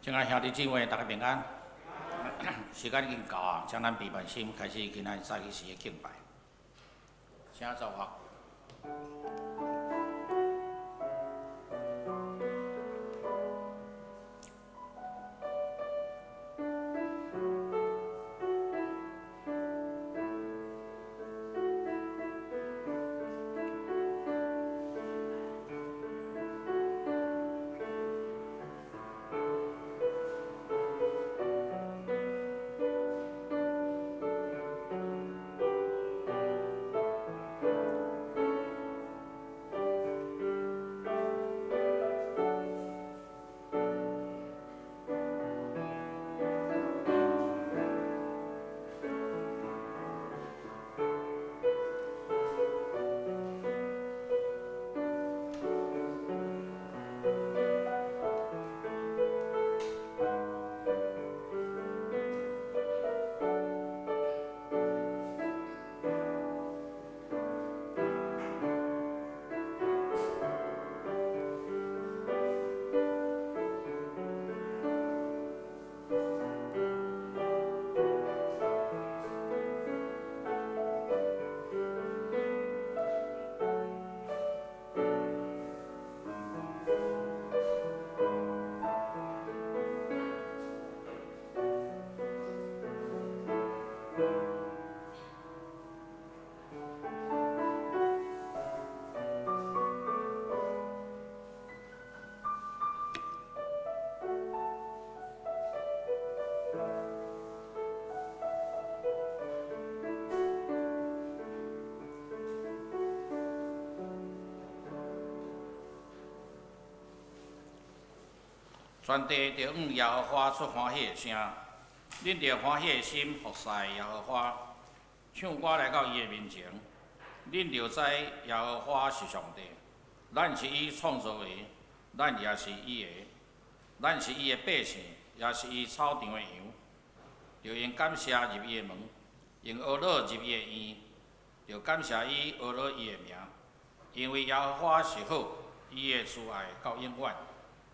親愛兄弟姊妹，大家平安。時間已經到啊，請咱備辦心開始今仔早起時的敬拜。請奏樂。全地著向耶和華出歡喜的聲，恁著歡喜的心服侍耶和華，唱歌來到伊的面前。恁著知耶和華是上帝，咱是伊創造的，咱也是伊的，咱是伊的百姓，也是伊草場的羊。著用感謝入伊的門，用呵咾入伊的院，著感謝伊呵咾伊的名，因為耶和華是好，伊的慈愛到永遠。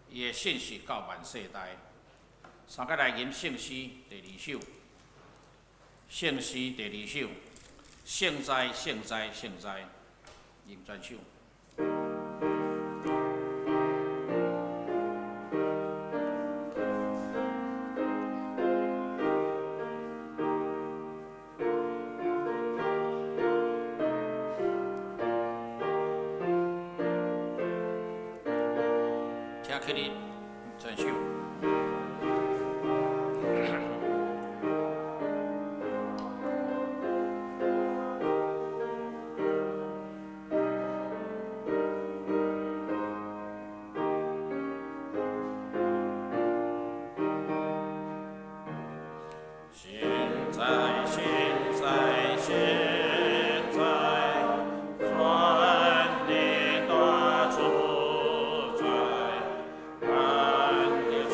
伊的信實到萬世代。三個來吟聖詩第二首，聖詩第二首，聖哉，聖哉，聖哉，吟全首。請起立，全首。聖哉，聖哉，聖哉，全能大主宰，萬的創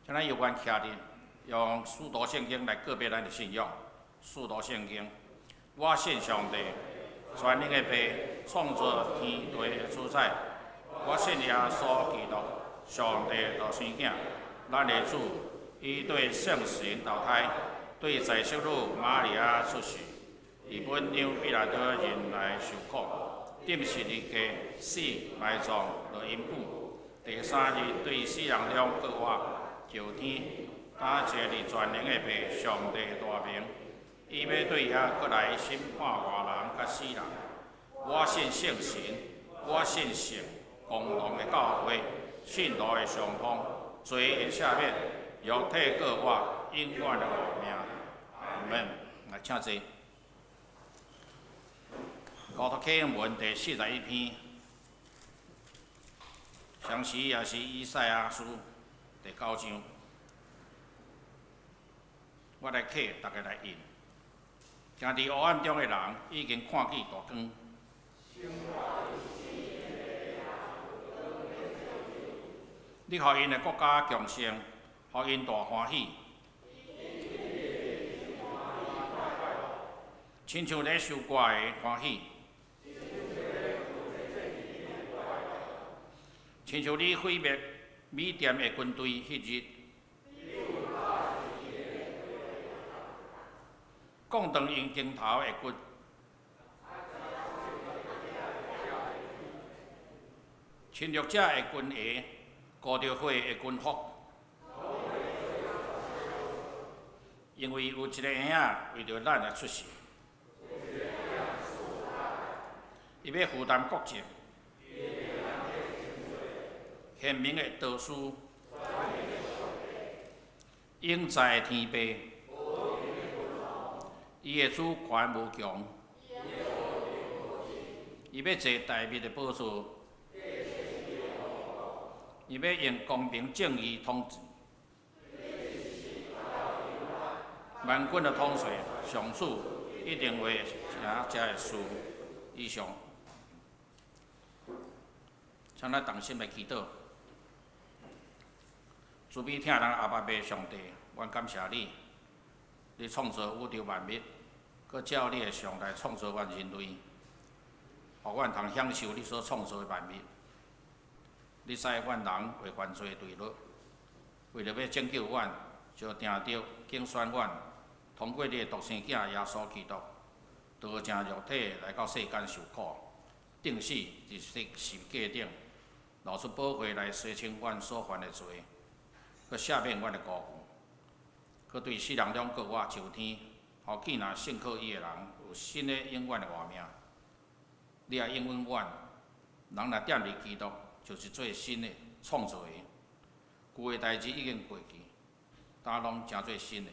請咱有關徛佇用使徒聖經來告白咱的信仰。使徒聖經，我信上帝，全能的父，創造天地的主宰。我信耶穌基督，上帝獨生囝，咱的主，伊對聖神投胎，對在聖女瑪利亞出世，佇本丟彼拉多人來受苦，釘十字架，死埋葬，落陰府，第三日對死人中復活，上天，擔坐佇全能的父上帝大爿，伊欲對遐閣來審判活人佮死人。我信聖神，我信聖公同的教會，聖徒的相通，罪的赦免，肉體復活，永遠的活命。阿門。來，請坐。高托啟文第41篇，同時也是以賽亞書第九章。我來啟，逐家來印。行佇黑暗中的人，已經看見大光。你予𪜶的國家強盛，予𪜶大歡喜，親像咧收割的歡喜，親像你毀滅米甸的軍隊彼日，降斷𪜶肩頭的骨，侵略者的軍鞋，裹著血的軍服。因為有一个嬰仔為著咱而出世，伊欲負擔國政，賢明的導師，永在的天父，伊的主權無窮，伊欲坐大衛的寶座，伊欲用公平正義統治。萬軍的統帥上主一定會成這个事以上，請咱同心來祈禱。慈悲疼人阿爸父上帝，阮感謝你，你創造宇宙萬物，閣照你的像來創造阮人類，予阮通享受你所創造的萬物。你知阮人會犯罪墜落，為著欲拯救阮，就定著揀選阮，通過你的獨生囝耶穌基督，道成肉體來到世間受苦，釘死佇十字架頂，流出寶血來洗清阮所犯的罪，閣赦免阮的辜負，閣對死人中復活上天，予見若信靠伊的人有新的永遠的活命。你也應允阮，人若踮佇基督，就是做新的創造的，舊的代誌已經過去，今攏成做新的，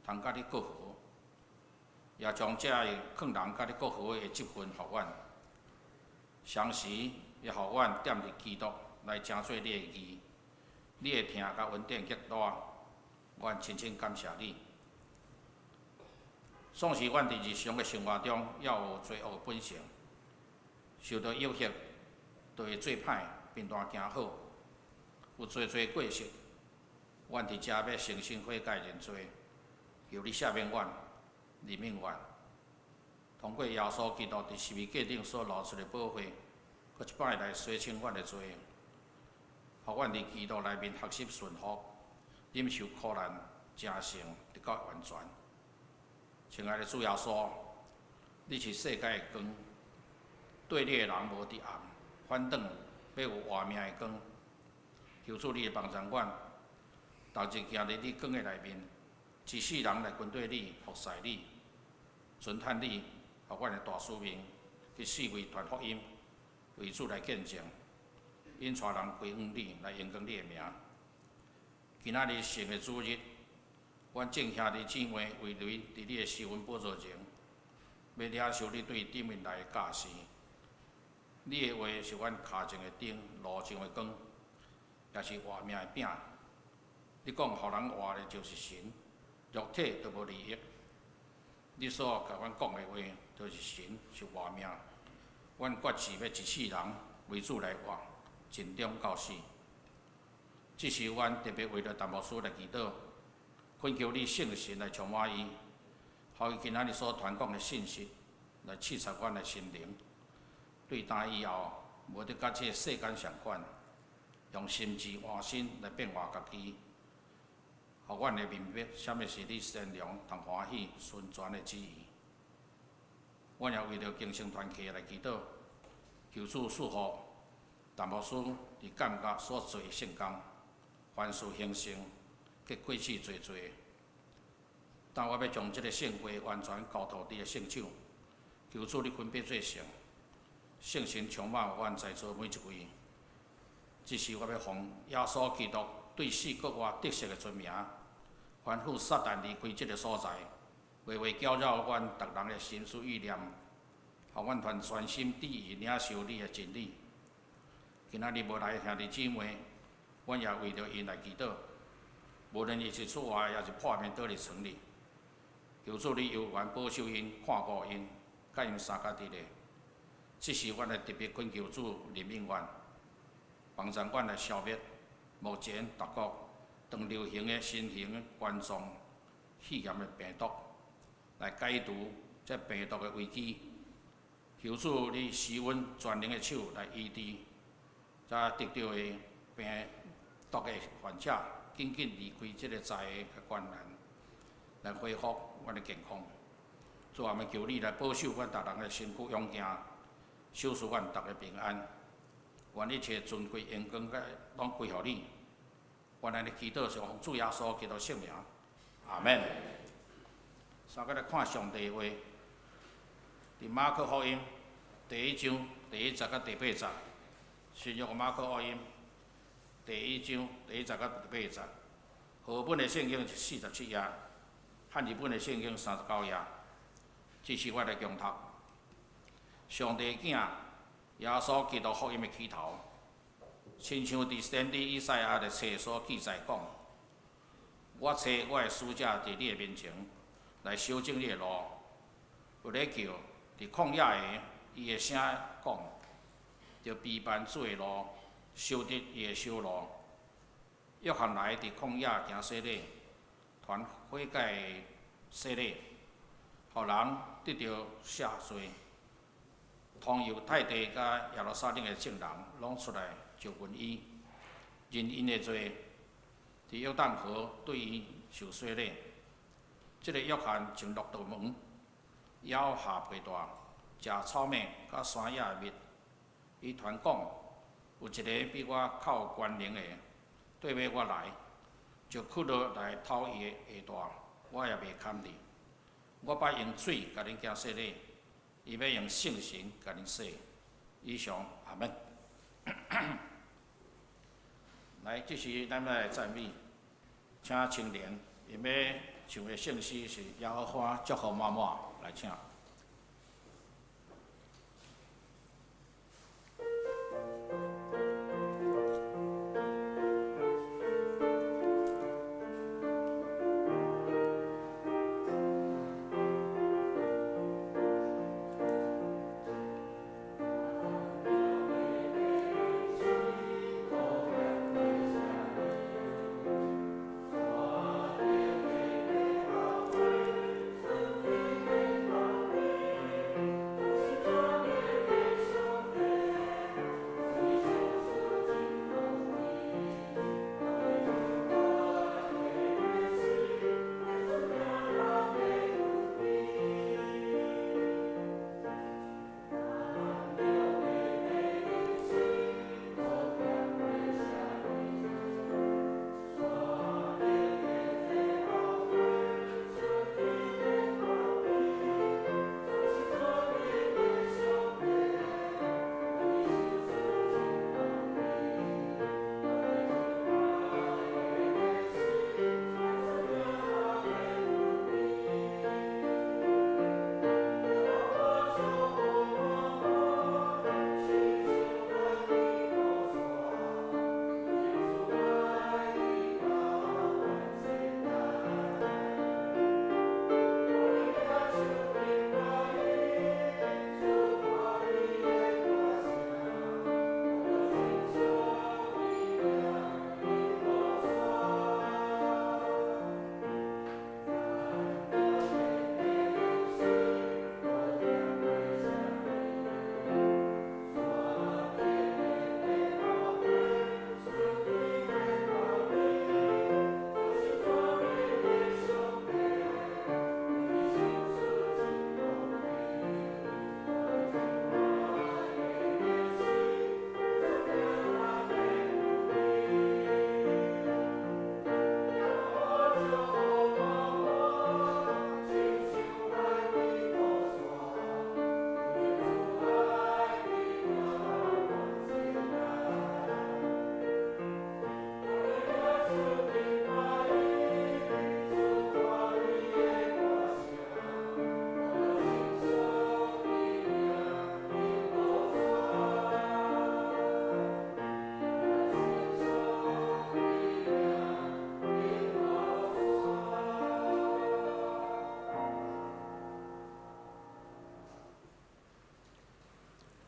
通佮你閣和，也將這个勸人佮你閣和的職分予阮，同時也予阮踮佇基督來成做你的義，你的疼佮恩典極大，阮深深感謝你。縱使阮佇日常的生活中猶有罪惡的本性，受到誘惑，就會做歹，貧惰行好，有濟濟過失。阮佇遮欲誠心悔改認罪，求你赦免阮，憐憫阮。通過耶穌基督佇十字架頂所流出的寶血，閣一擺來洗清阮的罪，予阮佇基督內面學習順服，忍受苦難，成聖，得到完全。親愛的主耶穌，你是世界的光，綴你的人無佇暗，反轉欲有活命的光。求主你會幫助阮，逐日行佇你光的內面，一世人來跟綴你，服侍你，尊嘆你，予阮的大使命去四圍傳福音，為主來見證，引帶人歸向你，來榮光你的名。今仔日聖的主日，阮眾兄弟姊妹圍圍佇你的施恩寶座前，欲領受你對頂面來的教示。你的話是阮跤前的燈，路上的光，也是活命的餅。你講，予人活的就是神，肉體都無利益。你所共阮講的話，就是神，是活命。阮決志欲一世人為主來活，盡忠到死。這時阮特別為著陳牧師來祈禱，懇求你聖神來充滿伊，予伊今仔日所傳講的信息來刺察阮的心靈。對今以後，無得佮這個世間相款，用心智換身來變化家己，予阮會明白啥物是你善良、通歡喜、純全的旨意。阮也為著更生團契來祈禱，求主賜福陳牧師佇感覺所做的聖工，凡事興盛，結果子濟濟。但我欲將這个聖會完全交託你的聖手，求主你分別做聖，聖神充滿阮在座每一位。這時我欲奉耶穌基督對四國外得勝的尊名，吩咐撒旦離開這个所在，袂會攪擾阮逐人的心思意念，予阮團專心致意領受你的真理。今仔日無來的兄弟姊妹，阮也為著𪜶來祈禱。無論伊是厝外，抑是破眠倒佇床裡，求主你猶原保守𪜶、看顧𪜶，佮𪜶相佮佇咧。這時阮來特別懇求主憐憫阮，幫助阮來消滅目前各國當流行的新型冠狀肺炎的病毒，來解除這病毒的危機。求主你施阮全能的手來醫治，這得著的病毒的患者，緊緊離開這个災的艱難，來恢復阮的健康。主啊，我們求你來保守阮逐人的身軀勇健，守賜阮逐个平安。願一切尊貴榮光，攏歸予你。阮按呢祈禱是奉主耶穌基督聖名，阿門。三個來看上帝話，佇馬可福音第一章第一節佮第八節，新約馬可福音第一章第一節佮第八節。和本的聖經是47頁，漢字本的聖經39頁。這是我來共讀。上帝囝耶穌基督福音的起頭，親像佇先知以賽亞的冊所記載講：我差我的使者佇你的面前來修正你的路。有咧叫佇曠野的，伊的聲講，著備辦主的路，修直伊的小路。約翰來佇曠野行洗禮，傳悔改的洗禮，予人得著赦罪。通猶太地佮耶路撒冷的眾人，攏出來就問伊，認𪜶的罪，佇約旦河對伊受洗禮。這个約翰穿駱駝毛，腰下皮帶，食草麥佮山野的蜜。伊傳講，有一个比我較有權能的，綴尾我來，就屈落來脫伊的鞋帶，我也袂堪的。我捌用水共恁行洗禮，伊欲用聖神共恁洗。以上，阿門。來，這時咱來讚美，請青年，𪜶欲唱的聖詩是耶和華祝福滿滿，來請。山頂的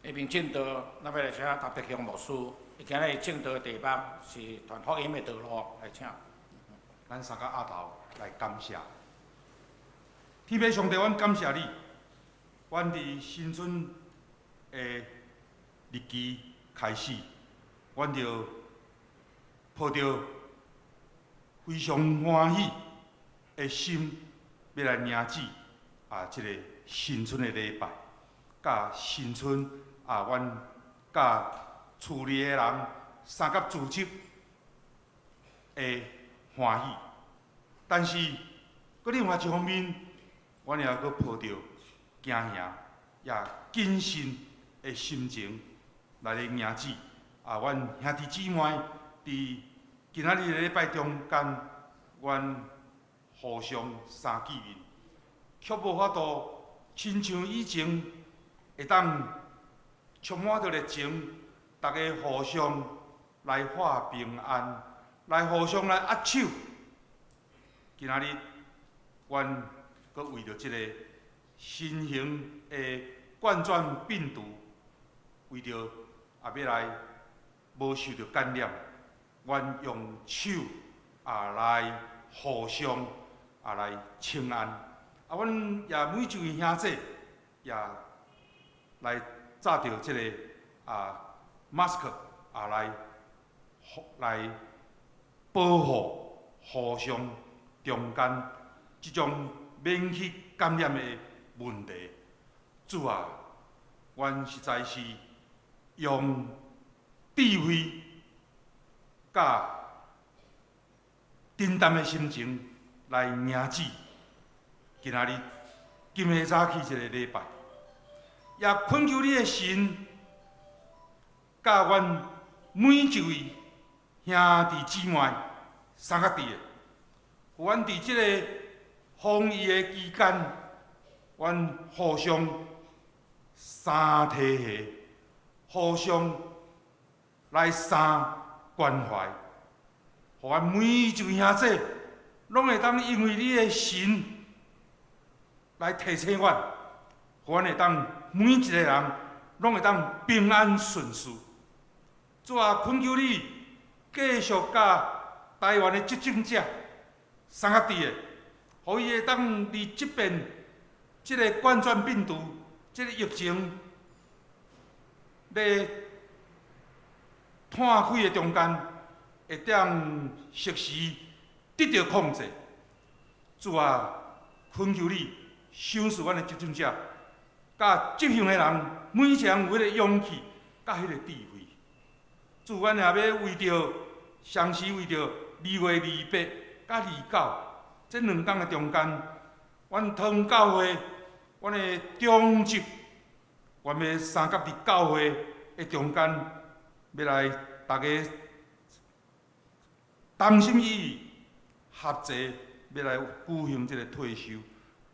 下面證道，咱欲來請譚德雄牧師。伊今日證道的題目是傳福音的道路，來請。咱三個阿頭來感謝。天父上帝，阮感謝你。阮佇新春的日期開始，阮就抱著非常歡喜的心，欲來迎接這个新春的禮拜，佮新春啊，阮佮厝裡的人相佮組織的歡喜。但是，閣另外一方面，阮也閣抱著驚嚇也謹慎的心情來咧迎接啊，阮兄弟姊妹佇今仔日的禮拜中間，阮互相相見面，卻無法度親像以前會當充滿著熱情，逐家互相來報平安，來互相來握手。今仔日，阮閣為著這个新型的冠狀病毒，為著欲來無受著感染，阮用手來互相來請安。啊，阮也每一位兄弟也來紮著這个mask 來保護互相中間這種免去感染的問題。主啊，阮實在是用智慧佮沉澹的心情來迎接今仔日今暝早起這个禮拜，也懇求你的神，佮阮每一位兄弟姊妹相佮佇的，予阮佇這个防疫的期間，阮互相相提攜，互相來相關懷，予阮每一位兄弟攏會當因為你的神來提醒阮，予阮會當每一个人攏會當平安順遂。主啊，懇求你繼續佮台灣的執政者相佮佇的，予伊會當佇這遍這个冠狀病毒、這个疫情咧湠開的中間，會當適時得著控制。主啊，懇求你賞賜阮的執政者，佮執行的人，每一个人有彼個勇氣，佮彼個智慧。主，阮也欲為著，相時為著2月28佮29這兩工的中間，阮桃園教會，阮的長執，阮欲相佮佇教會的中間，欲來逐家同心意意合齊，欲來舉行這个退修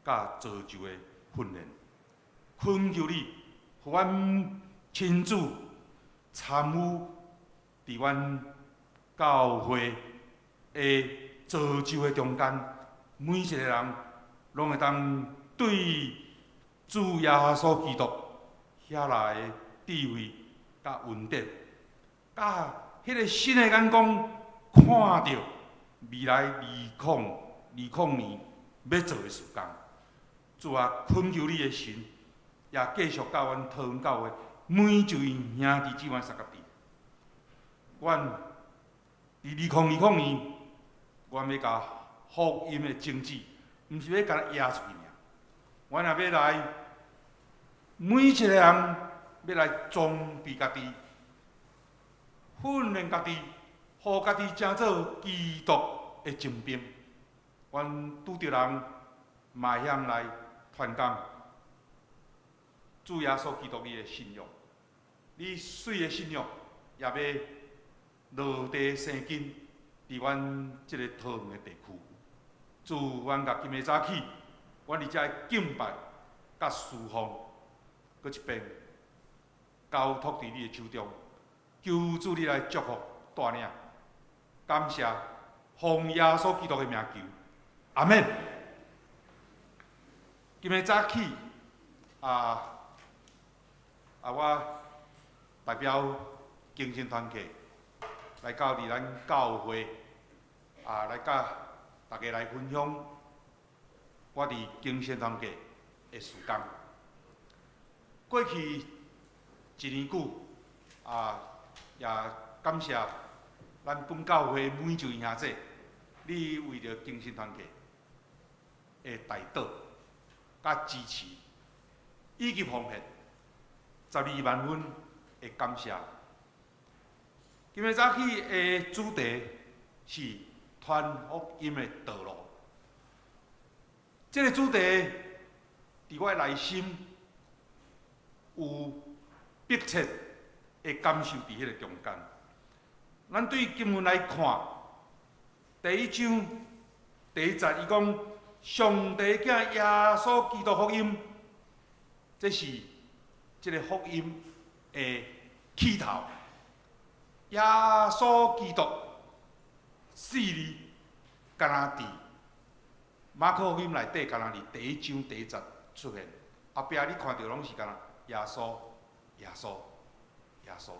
佮造就的訓練。懇求你，予阮親自參與佇阮教會的造就的中間，每一个人攏會當對主耶穌基督遐來的智慧佮恩典，佮彼个新的眼光看著未來2020年欲做的事工。主啊，懇求你的神，也繼續佮阮桃園教會每一位兄弟姊妹相佮佇。阮佇2020年，阮欲共福音的種子，毋是欲共伊壓出去爾，阮也欲來每一个人欲來裝備家己，訓練家己，予家己成做基督的精兵。阮拄著人嘛會曉來傳講主耶穌基督你的信仰，你媠的信仰也欲落地生根，佇阮這个桃園的地區。主，阮共今暝早起，阮佇遮敬拜佮侍奉，閣一遍交託佇你的手中，求主你來祝福帶領，感謝，奉耶穌基督的名求，阿們。今暝早起，啊，我代表更新團契來到佇咱教會啊，來佮大家來分享我佇更新團契的事工。過去一年久啊，也感謝咱本教會每一位兄弟，你為著更新團契的代禱、佮支持，以及奉獻，12萬分的感謝。今日早起的主題是傳福音的道路。這個主題佇我內心有迫切的感受佇彼个中間。咱對經文來看，第一章第一節，伊講上帝囝耶穌基督福音，這是這个福音的起頭。耶穌基督四字，敢若佇馬可福音內底，敢若佇第一章第一節出現。後壁你看著攏是敢若耶穌、耶穌、耶穌、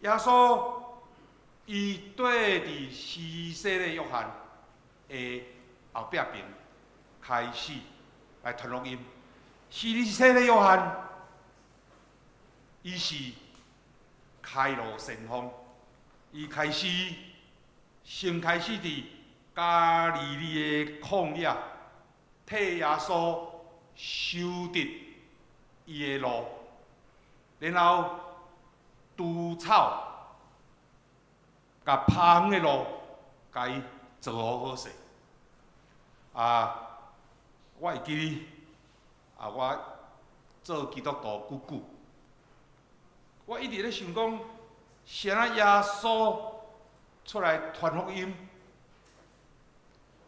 耶穌，伊綴佇施洗禮約翰的後壁爿開始來傳福音。施洗禮約翰，伊是開路先鋒，伊開始先開始佇加利利的曠野，替耶穌修直伊的路，然後除草，共拍遠的路，共伊做好好勢。啊，我會記得，啊，我做基督徒久久，我一直咧想講，是按怎耶穌出來傳福音，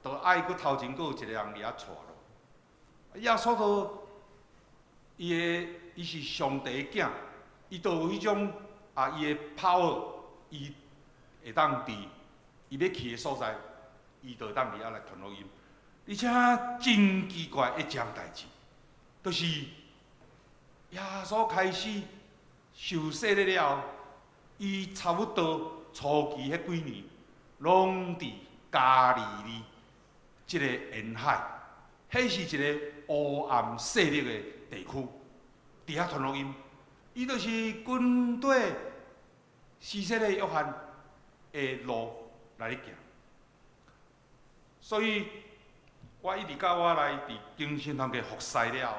就愛閣頭前閣有一個人佇遐帶路。耶穌都，伊的伊是上帝的囝，伊就有彼種啊，伊的 power，伊會當佇伊欲去的所在，伊就會當佇遐來傳福音。而且真奇怪一件代誌，就是耶穌開始受洗禮了後，伊差不多初期彼幾年，攏佇加利利這个沿海，彼是一个烏暗勢力的地區，佇遐傳福音。伊就是跟綴施洗禮約翰的路來咧行，所以我一直到我來佇更新堂嘅服侍了後，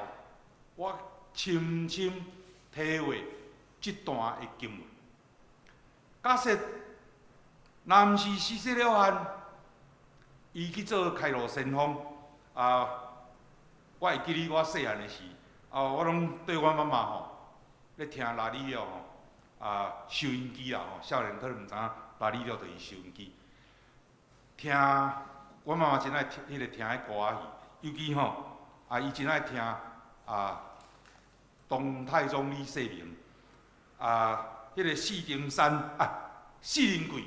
我深深體會這段的經文。假設若毋是施洗約翰，伊去做開路先鋒，啊，我會記得我細漢的時，啊，我攏綴阮媽媽吼，咧聽 radio 吼，啊，收音機啦吼，少年可能毋知影 radio 就是收音機，聽阮媽媽真愛聽彼个聽彼歌仔戲，尤其吼，啊，伊真愛聽啊，唐太宗李世民，啊，彼个四重山啊，四人貴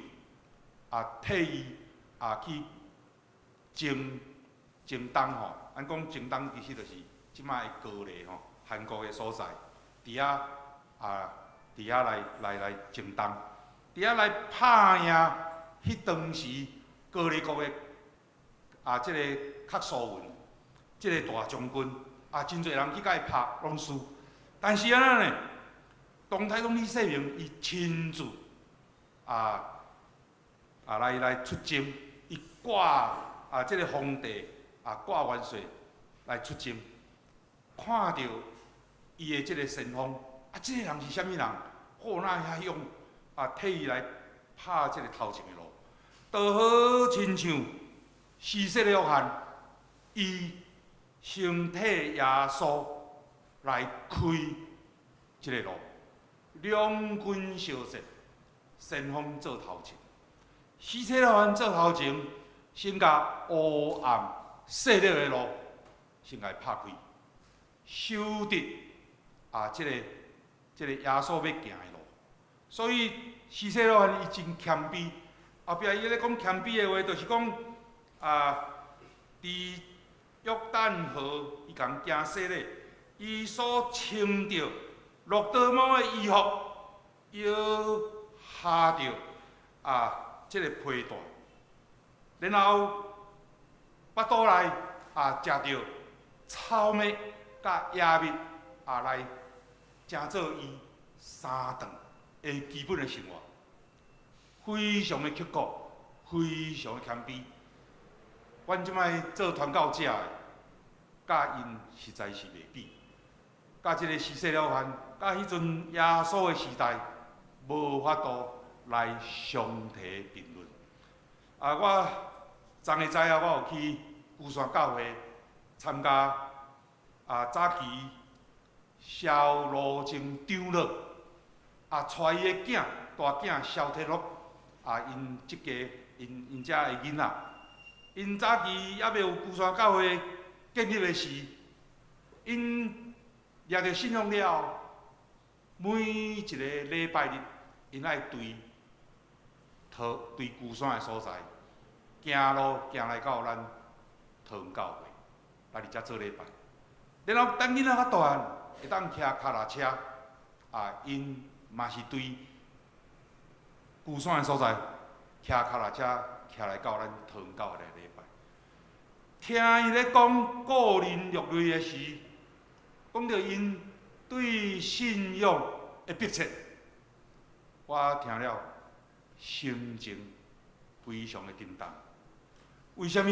啊，替伊啊去征征東吼，按講征東其實就是這擺的高麗吼，韓國的所在，佇遐啊，佇遐來來來征東，佇遐來拍贏彼當時高麗國的啊，這個卡蘇文，這個大將軍啊，真濟人去共伊拍，攏輸。但是按怎呢？唐太宗李世民伊親自啊啊來來出征，伊掛啊這個皇帝啊掛元帥來出征，看著伊的這個先鋒，啊，這個人是啥物人？好哪遐勇啊，替伊來拍這個頭前的路，就好親像施洗約翰，伊先替耶穌來開這個路，兩軍相戰，先鋒做頭前，施洗約翰做頭前，先共烏暗勢力的路先共伊拍開，修直啊，這個這個耶穌欲行的路。所以施洗約翰伊真謙卑，後壁伊咧講謙卑的話，就是講啊，佇約旦河伊共行洗禮，伊所穿著駱駝毛的衣服，腰哈著啊，這个皮帶，然後腹肚內啊食著草麥佮野蜜啊來成做伊三頓的基本的生活，非常的刻苦，非常的謙卑。阮這擺做傳教者的，佮𪜶實在是袂比，佮這个施洗約翰，佮彼陣耶穌的時代，無法度來相提並論。啊，我昨下知啊，我有去龜山教會參加啊早期蕭羅正長老啊，帶伊的囝大囝蕭天樂啊，𪜶這家𪜶𪜶遮的囡仔，𪜶早期猶未有龜山教會建立的時，𪜶掠著信仰了後，每一个禮拜日，𪜶愛對桃對龜山的所在，行路行來到咱桃園教會，來佇遮做禮拜。然後等囡仔較大漢，會當騎跤踏車，啊，𪜶嘛是對龜山的所在，騎跤踏車騎來到咱桃園教會來禮拜。聽伊咧講個人閱歷的時，講著𪜶對信仰的迫切，我聽了心情非常的沉重。為啥物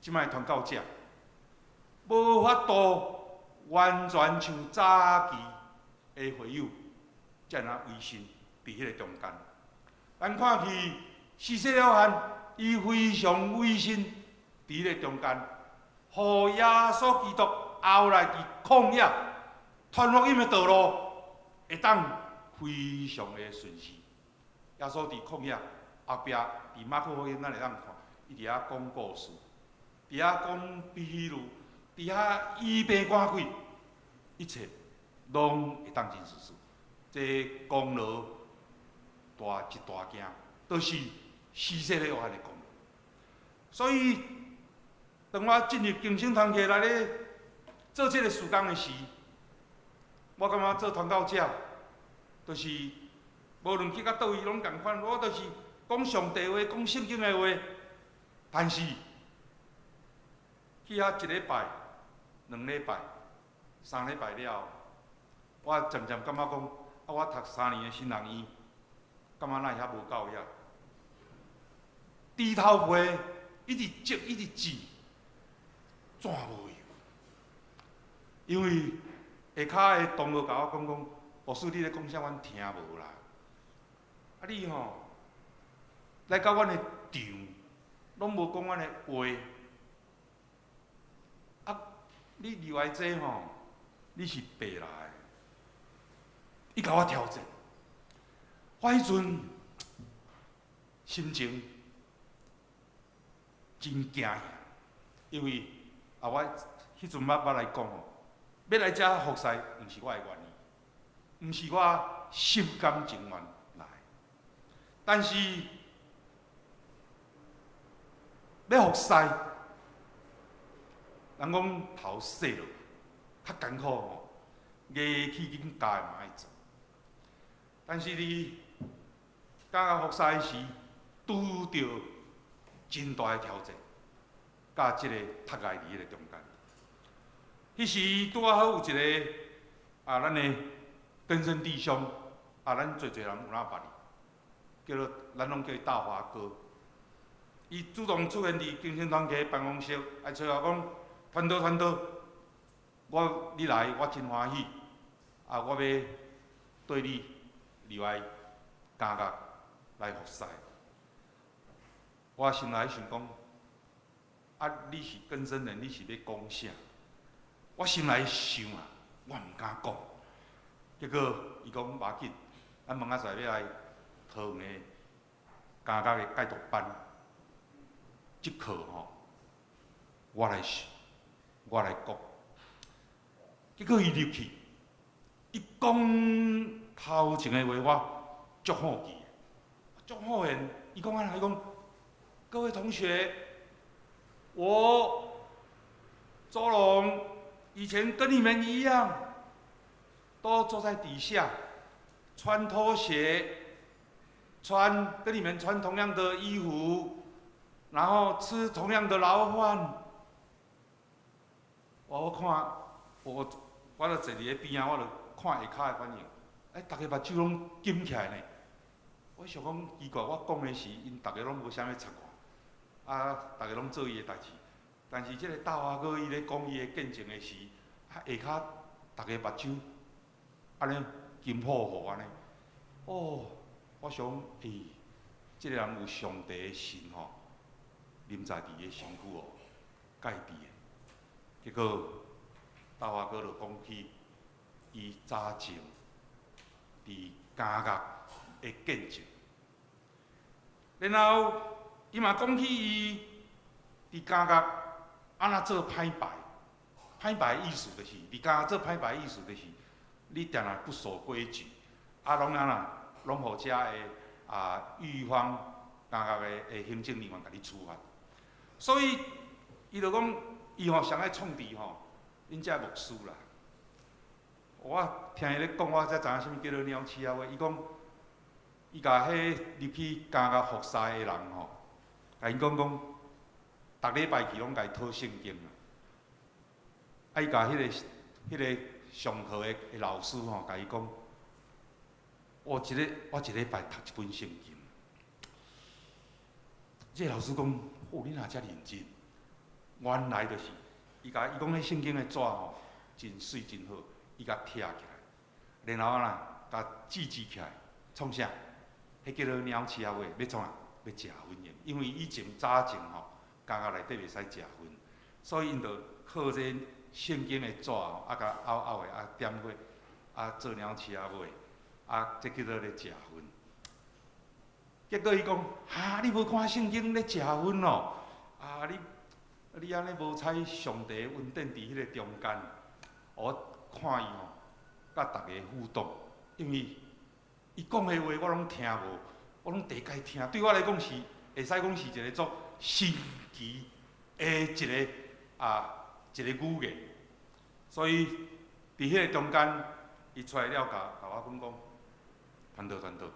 這擺傳教者無法度完全像早期的會友遮爾仔委身佇彼个中間？咱看去施洗約翰，伊非常委身佇彼个中間，予耶穌基督後來佇曠野傳福音的道路會當非常的順利。耶穌佇曠野後壁，佇馬可福音咱會當看，伊佇遐講故事，佇遐講比喻，佇遐醫病趕鬼，一切攏會當真順遂。這功勞大一大件，都是施洗約翰的功勞。所以，當我進入更生團契來咧做這个事工的時，我感覺做傳教者，就是無論去到佗位攏仝款，我就是講上帝話、講聖經的話。但是去遐一禮拜、兩禮拜、三禮拜了後，我漸漸感覺講，啊，我讀3年的神學院，感覺哪會遐無夠遐？豬頭皮一直折，一直剪，怎無用？因為下跤的同學共我講講，牧師你咧講啥，阮聽無啦。啊你吼來到阮的場，攏無講阮的話。啊，你入來這吼，你是白來的。伊共我挑戰，我彼陣心情真驚嚇，因為啊，我彼陣捌捌來講吼，欲來遮服侍，毋是我的願意，毋是我心甘情願來，但是欲服侍，人講頭洗落較艱苦吼，牙齒緊咬嘛愛做。但是你剛剛服侍時，拄著真大的挑戰，佮這个窒礙佇彼个中間。彼時拄仔好有一个啊，咱的根生弟兄啊，咱濟濟人有哪捌伊，叫做咱攏叫伊大華哥。伊主動出現佇更生團契辦公室，來揣我講：傳道傳道，我你來我真歡喜，啊，我欲對你入來監獄來服侍。我心內想講，啊，你是更生人，你是欲講啥？我心內想啊，我毋敢講。結果伊講無要緊，咱明仔載欲來桃園的監獄的戒毒班，這課吼，我來上，我來講。結果伊入去，伊講頭前的話，我足好奇，足好緣。伊講按怎？伊講，各位同學，我周龍以前跟你們一樣，都坐在底下，穿拖鞋，穿跟你們穿同樣的衣服，然後吃同樣的牢飯。我看，我就坐佇咧邊仔，我就看下跤的反應。欸，逐家目睭攏金起來呢。我想講奇怪，我講的時，𪜶逐家攏無啥物插我，啊，逐家攏做伊的代誌。但是這个大華哥伊咧講伊的見證的時，啊，下跤逐家目睭按呢金乎乎按呢。哦，我想，欸，這个人有上帝的神吼，臨在佇伊的身軀哦，蓋佇的。結果大華哥就講起伊早前佇監獄的見證，然後伊嘛講起伊佇監獄按怎做歹牌，歹牌意思就是佇監獄做歹牌意思就是你定定不守規矩，啊，攏按怎，攏予遮的啊獄方監獄的行政人員共你處罰，所以伊就講。伊吼上愛創治吼，𪜶遮牧師啦。我聽伊咧講，我才知影啥物叫做鳥鼠仔話。伊講，伊共彼入去監獄服侍的人吼，共𪜶講講，逐禮拜去攏共伊討聖經啦。啊，伊共彼個上課的老師吼，共伊講，我一禮拜讀一本聖經。這個老師講，哦，你若遮認真。原來就是，伊共伊講彼聖經的紙吼，真媠真好，伊共拆起來，然後啊，共折折起來，創啥？彼叫做鳥鼠仔尾，欲創啥？欲食薰用。因為以前早前吼，監獄內底袂使食薰，所以𪜶就靠這聖經的紙吼，啊，共拗拗的，啊點火，啊做鳥鼠仔尾，啊這叫做咧食薰。結果伊講，哈，你無看聖經咧食薰哦？啊你！你按呢無採上帝恩典佇彼個中間，我看伊吼，佮逐家互動，因為伊講的話我攏聽無，我攏第擺聽，對我來講是會使講是一個足新奇的一個語言，所以佇彼個中間，伊出來了，共我講講，傳道傳道，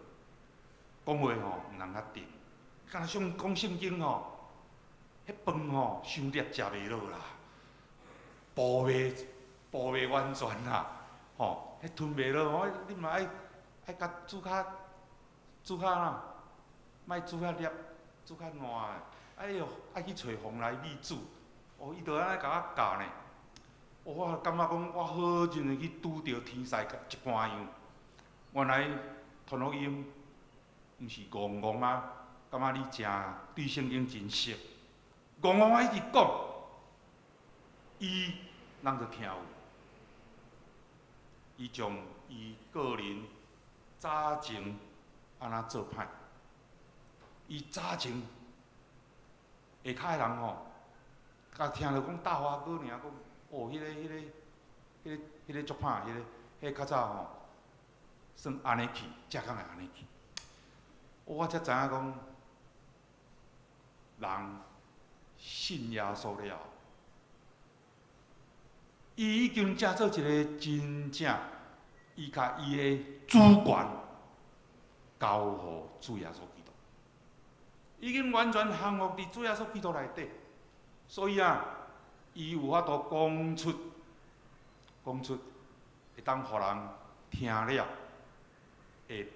講話吼毋通較重，敢若像講聖經吼。彼飯吼，傷粒食袂落啦，補袂完全啦，吼，彼吞袂落吼，你嘛愛愛共煮較煮較哪，莫煮較粒，煮較爛的，哎喲，愛去揣蓬萊米煮，哦，伊就按呢共我教呢，哦，我感覺講我好認真去拄著天使一般樣，原來傳福音毋是戇戇啊，感覺你誠對聖經真熟。戇戇啊一直講，伊人就聽有。伊將伊個人早前按怎做歹，伊早前下跤的人吼，共聽著講大華哥爾講，哦，彼個足歹，彼個較早吼，算按呢去，才敢會按呢去。我才知影講，人信耶穌了後，伊已經成做一個真正，伊共伊的主權交予主耶穌基督，已經完全降服佇主耶穌基督內底，所以啊，伊有法度講出，講出會當予人聽了會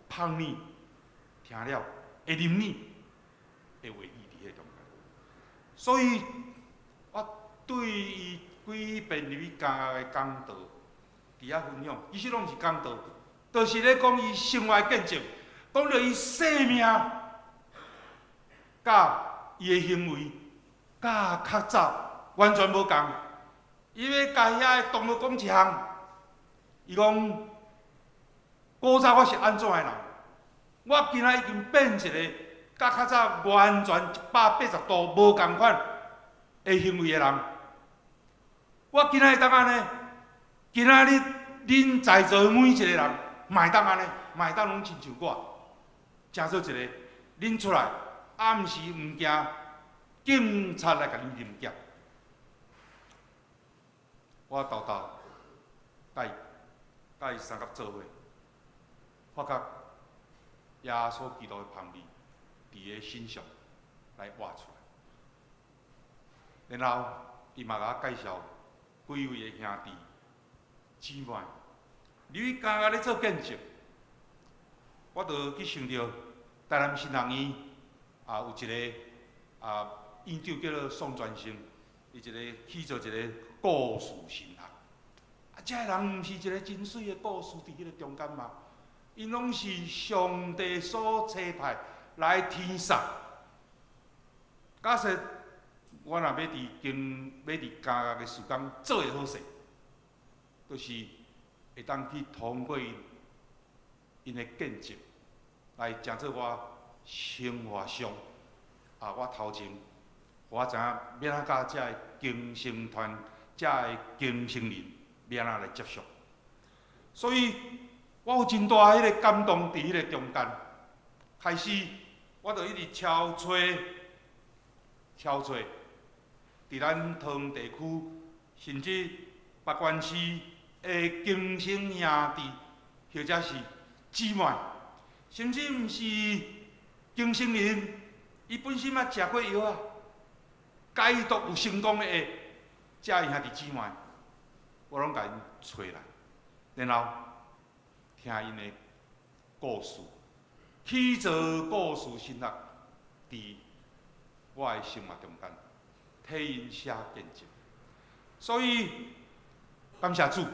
芳膩，聽了會入耳的話語佇彼中間。所以，我對伊幾遍入去監獄的講道，佇遐分享，其實攏毋是講道，就是咧講伊生活的見證，講著伊生命，佮伊的行為，佮較早完全無仝。伊欲共遐的同學講一項，伊講古早我是按怎的人，我今仔已經變一個佮較早完全180度無仝款的行為的人。我今仔會當按呢，今仔日恁在座每一個人，嘛會當按呢，嘛會當攏親像我，成做一個恁出來暗時毋驚警察來共恁臨檢。我沓沓共伊佮伊相佮做伙，發覺耶穌基督的芳味佇伊身上來活出來。然後，伊嘛共我介紹幾位的兄弟姊妹，入去監獄咧做見證，我就去想著台南神學院啊有一個院長叫做宋專生，伊一個去做一個故事神學。啊，這个人毋是一個真媠的故事佇彼個中間嗎？𪜶攏是上帝所差派來天使。假設我若欲佇經欲佇監獄的時間做會好勢，就是會當去通過𪜶的見證，來成做我生活上我頭前，予我知影欲按怎佮遮个更生團、遮个更生人欲按怎來接觸。所以我有真大彼个感動佇彼个中間。開始我就一直敲揣、敲揣，佇咱桃園地區，甚至別縣市的更生兄弟，或者是姊妹，甚至毋是更生人，伊本身嘛食過藥仔，戒毒有成功的，遮兄弟姊妹，我攏共𪜶揣來，然後聽𪜶的故事，去做故事神學，佇我的生活中間，替𪜶寫見證。所以感謝主，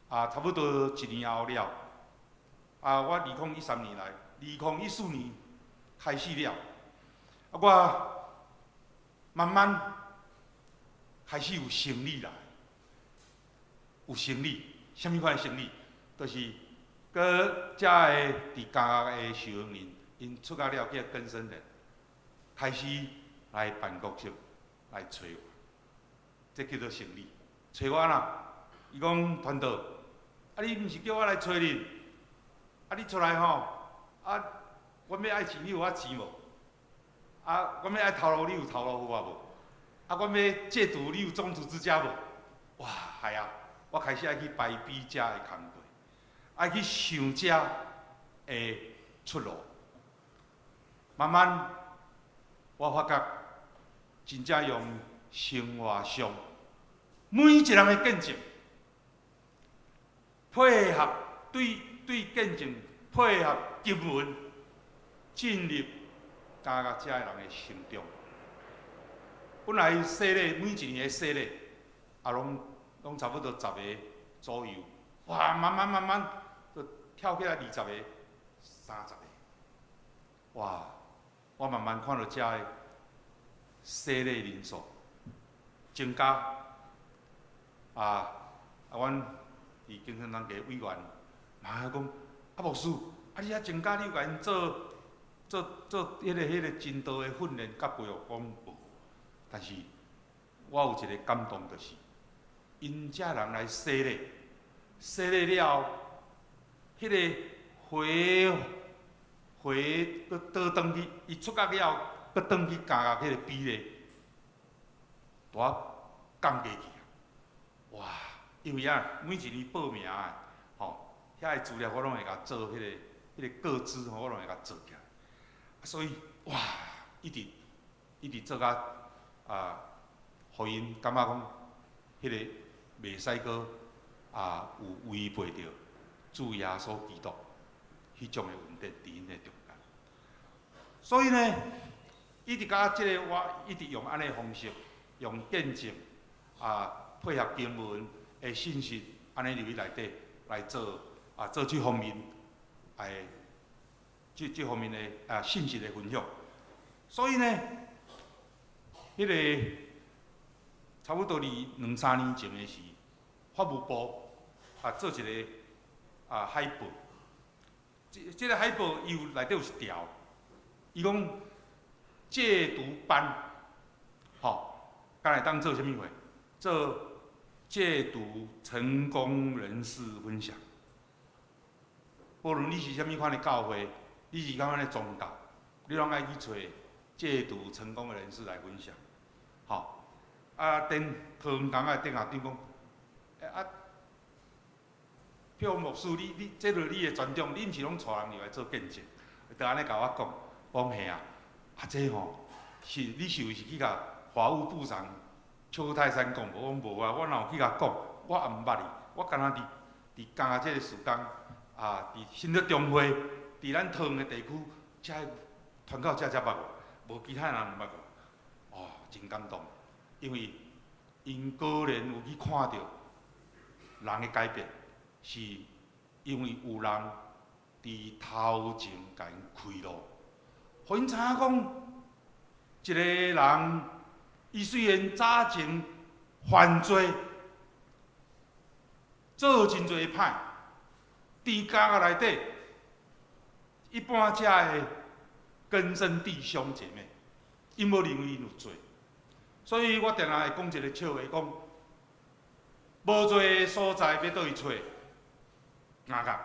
差不多一年後了，我2013年來，2014年開始了，我慢慢開始有生理來，有生理，啥物款的生理？就是閣遮个佇監獄的受刑人，𪜶出獄了叫更生人，開始來辦公室來揣我，這叫做生理。揣我啦，伊講傳道，你毋是叫我來揣你，你出來吼，阮欲愛錢，你有遐錢無？阮欲愛頭路，你有頭路予我無？阮欲戒毒，你有種族之家無？哇，係啊，我開始愛去排比遮的工課，愛去想遮的出路。慢慢，我發覺真正用生活上每一人的見證，配合對對見證，配合經文，進入監獄遮的人的心中。本來洗禮每一年的洗禮，攏差不多十個左右。哇，慢慢慢慢，就跳起來20個、30個。哇！我慢慢看著遮的洗禮人數增加，阮佇更生人家委員嘛講，牧師，你遐增加，你有共𪜶做做做彼个真道的訓練佮培育？講無，但是我有一個感動，就是𪜶遮人來洗禮，洗禮了後，彼个回回閣倒轉去，伊出獄了後，閣轉去監獄彼个比例，拄仔降低去啊！哇！因為啊，每一年報名的，吼，遐个資料我攏會共做彼个個資吼，我攏會共做起來。所以，哇！一直一直做甲予𪜶感覺講，彼个袂使閣有違背著主耶穌基督彼種的恩典佇𪜶的中間。所以呢，一直佮這个我一直用按呢方式，用見證配合經文的信息，按呢入去內底來做做這方面，這方面的信息的分享。所以呢，彼个差不多佇兩三年前的時，法務部做一个海報，這個海報伊有內底有一條，伊講戒毒班，吼，敢會當做啥物貨？做戒毒成功人士分享。無論你是啥物款的教會，你是啥款的宗教，你攏愛去揣戒毒成功的人士來分享，吼。頂桃園港仔頂校長講，票牧師，你這著你的專長，你毋是攏帶人入來做見證？就按呢共我講，講嘿啊，啊這吼是你是毋是去共法務部長邱泰山講無？我講無啊，我哪有去共講？我也毋捌伊，我敢若佇今這個時間啊，佇新竹中會，佇咱桃園的地區，遮團購遮才捌我，無其他人毋捌我。哦，真感動，因為𪜶果然有去看著人的改變，是因為有人佇頭前共𪜶開路，予𪜶知影講，一個人伊雖然早前犯罪，做真濟歹，佇監獄內底，一般遮的根深弟兄姐妹，𪜶無認為𪜶有罪，所以我定定會講一個笑話，講無罪的所在欲佗位揣？監獄，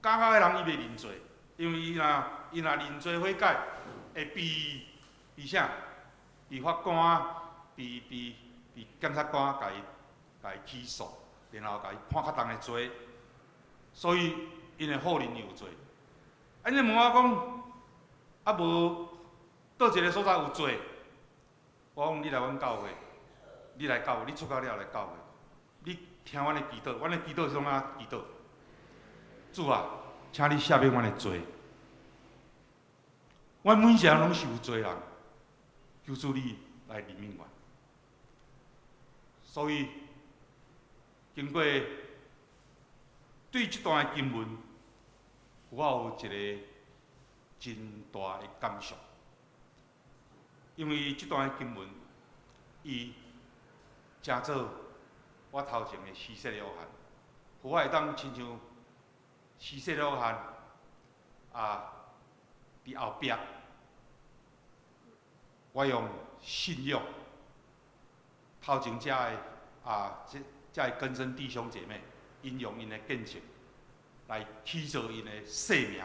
監獄的人伊袂認罪，因為伊若認罪悔改，會被啥？被法官、被檢察官共伊起訴，然後共伊判較重的罪，所以𪜶會否認伊有罪。啊，你問我講，啊無佗一个所在有罪？我講你來阮教會，你來教會，你出獄了來教會，你聽阮的祈禱，阮的祈禱是創啥祈禱？主啊，請你赦免阮的罪。阮每一個人攏是有罪人，求主你來憐憫阮。所以，經過對這段的經文，我有一個真大的感想，因為這段的經文，伊成做我頭前的施洗約翰，予我會當親像施洗約翰啊，佇後壁，我用信仰頭前遮的啊，這遮的根深弟兄姐妹，𪜶用𪜶的見證來起做𪜶的生命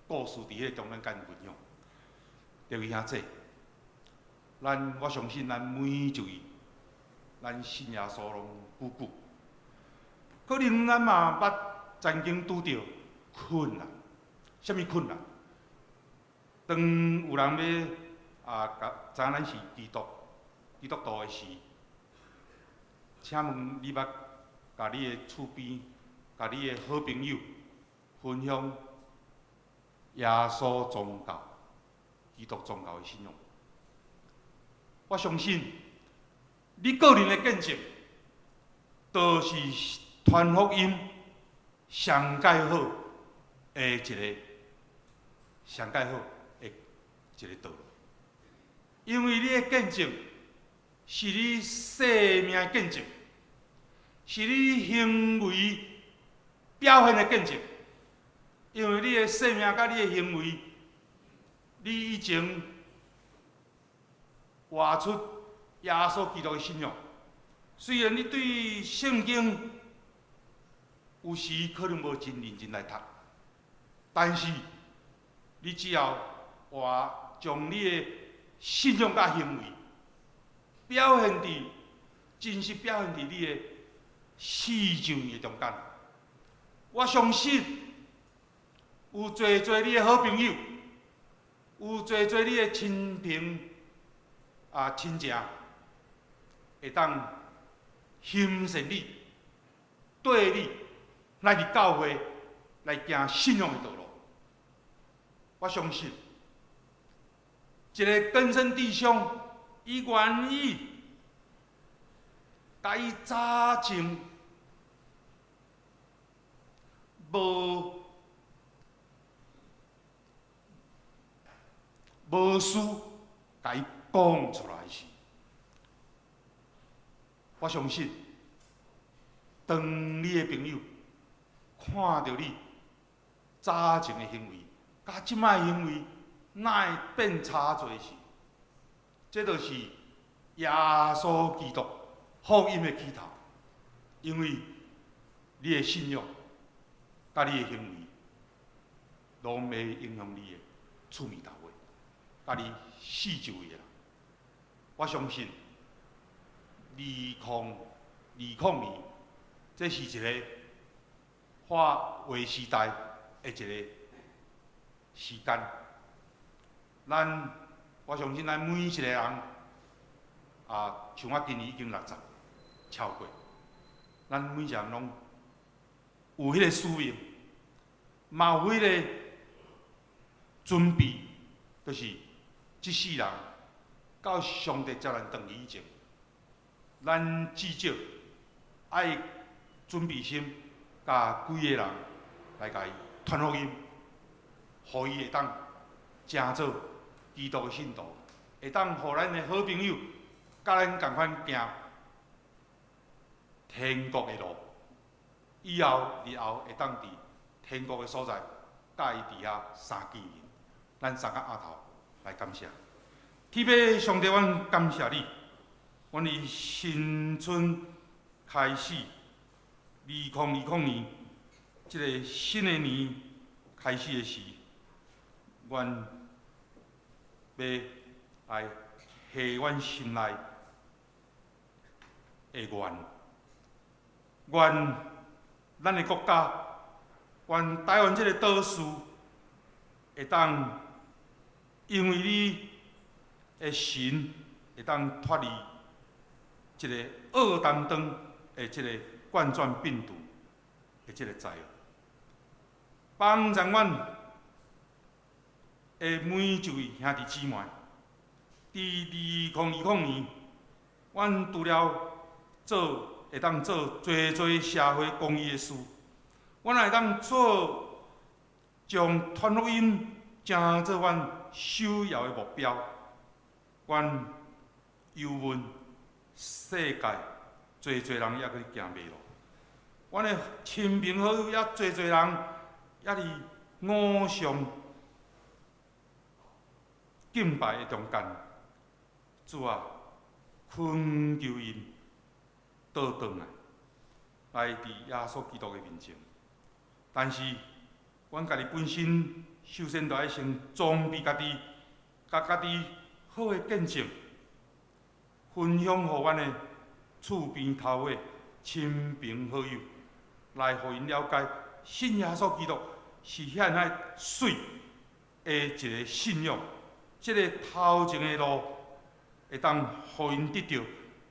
故事，佇彼個中間共𪜶分享。各位兄弟，我相信咱每一位，咱信耶穌攏久久，可能咱嘛捌曾經拄著困難，啥物困難？當有人欲啊，知影咱是基督徒的時，請問你捌共你的厝邊、共你的好朋友分享耶穌宗教、基督宗教的信仰？我相信你個人的見證，就是傳福音上蓋好的一个上蓋好的一个道路。因為你的見證是你生命的見證，是你行為表現的見證。因為你的生命佮你的行為，你以前活出耶穌基督的信仰。雖然你對聖經有時可能無真認真來讀，但是你只要活將你的信仰佮行為表現佇真實表現佇你的四周圍的中間，我相信有濟濟你的好朋友，有濟濟你的親朋啊親情，會當欣賞你，綴你來佇教會來行信仰的道路。我相信，一个根深弟兄，伊願意共伊早前無私，共伊講出來時，我相信，當你的朋友看著你早前的行為，佮這擺的行為，哪會變差濟時，這就是耶穌基督福音的起頭。因為你的信仰，佮你的行為，攏會影響你的厝邊頭的，佮你四周圍的人。我相信，2020年，這是一個划劃時代的一个時間。我相信咱每一個人，啊，像我今年已經60超過，咱每一個人攏有彼個使命，嘛有彼個準備，就是這世人到上帝接咱轉去以前，咱至少愛準備心，共幾个人來共伊傳福音，予伊會當成做基督的信徒，會當予咱的好朋友佮咱仝款行天國的路，以後日後會當佇天國的所在，佮伊佇遐相見面。咱三个阿頭來感謝，天父上帝，阮感謝你，阮佇新春開始，2020年，這个新的年開始的時，阮欲來下阮心內的願，願咱的國家，願台灣這个島嶼會當因為你的神會當脫離這个惡擔當的這个冠狀病毒的這个災禍，幫助阮的每一位兄弟姊妹，佇2020年，阮除了做會當做濟濟社會公益的事，阮也會當做將傳福音成做阮首要的目標。阮憂問世界濟濟人猶閣咧行迷路，阮的親朋好友也濟濟人猶佇偶像敬拜的中間，主啊，懇求𪜶倒轉來，來佇耶穌基督的面前。但是，阮家己本身首先著愛先裝備家己，共家己好的見證，分享予阮的厝邊頭的親朋好友，來予𪜶了解，信耶穌基督是遐爾仔媠的一个信仰。這个頭前的路會當予𪜶得著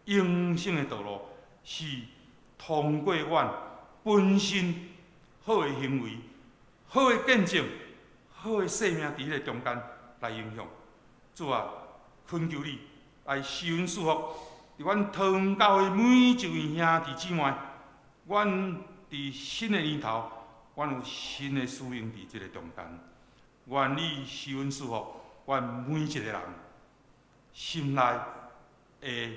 永生的道路，是通過阮本身好的行為、好的見證、好的生命佇彼个中間來影響。主啊，懇求你來施恩賜福，佇阮桃園教會每一位兄弟姊妹，阮佇新的年頭，阮有新的使命佇這个中間。願你施恩賜福，阮每一個人心內的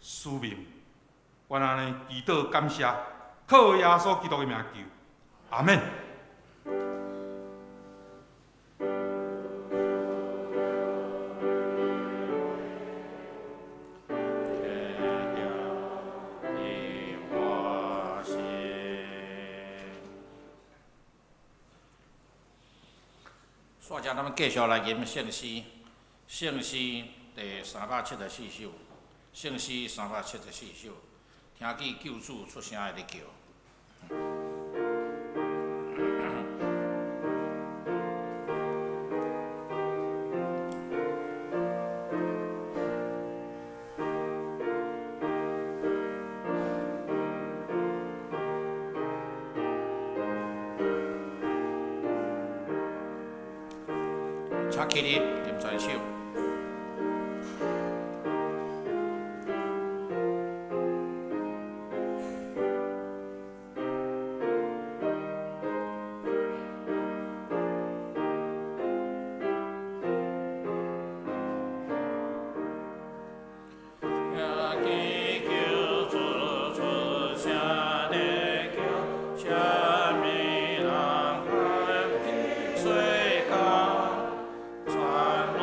使命。阮按呢祈禱感謝，靠耶穌基督的名求，阿們。煞遮咱們繼續來吟聖詩，聖詩第374首，聖詩374首，聽見救主出聲的咧叫。請起立，啉全手。聽見救主出聲的叫，啥物人歡喜睡覺，全攏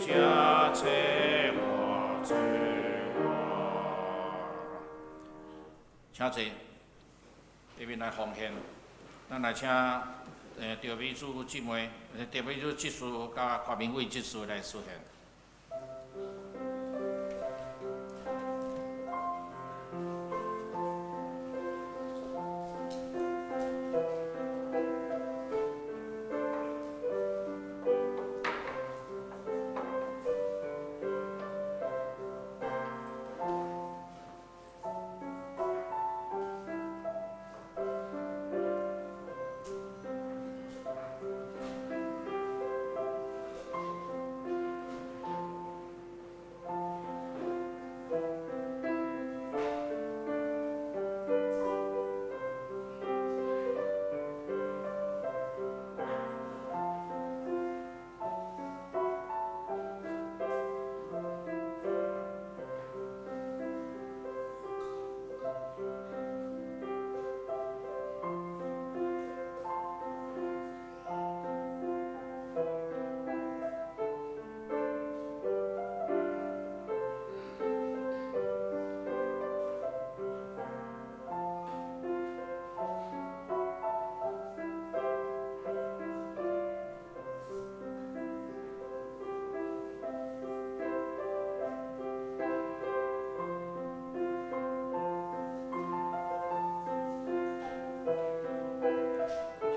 請坐我，坐我。請坐，下面來奉獻，咱來請趙美珠姊妹、趙美珠執事佮郭明偉執事來出現。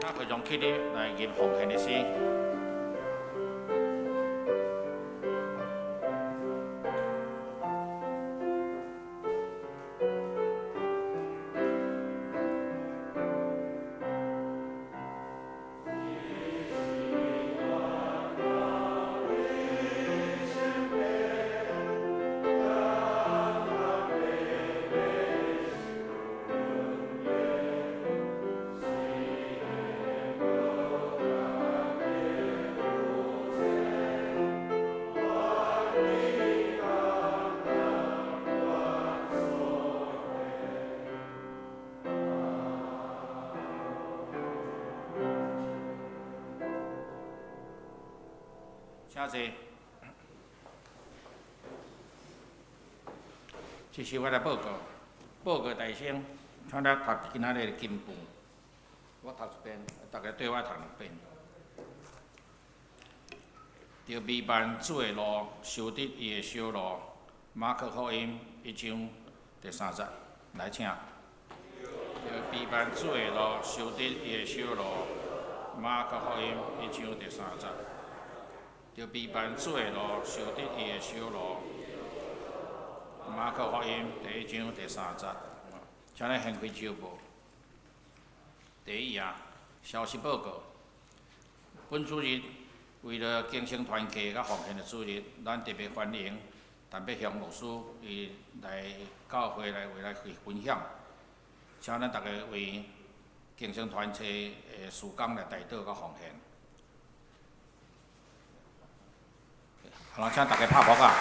請會眾起立來吟奉獻的詩。請坐。這是我來報告，報告大聲，請咱讀今仔日的經文。我讀一遍，逐家綴我讀兩遍。著彌漫主的路，修直伊的小路。馬可福音一章第三節，來請。著彌漫主的路，修直伊的小路。馬可福音一章第三節。著彌漫主的路，修直伊的小路。馬可福音第一章第三節，請咱掀開手無。第一頁，消息報告。本主日為了更新團契佮奉獻的主日，咱特別歡迎陳伯雄牧師伊來教會來為來去分享，請咱逐家為更新團契的事工來代禱佮奉獻。好，請逐家拍噗仔。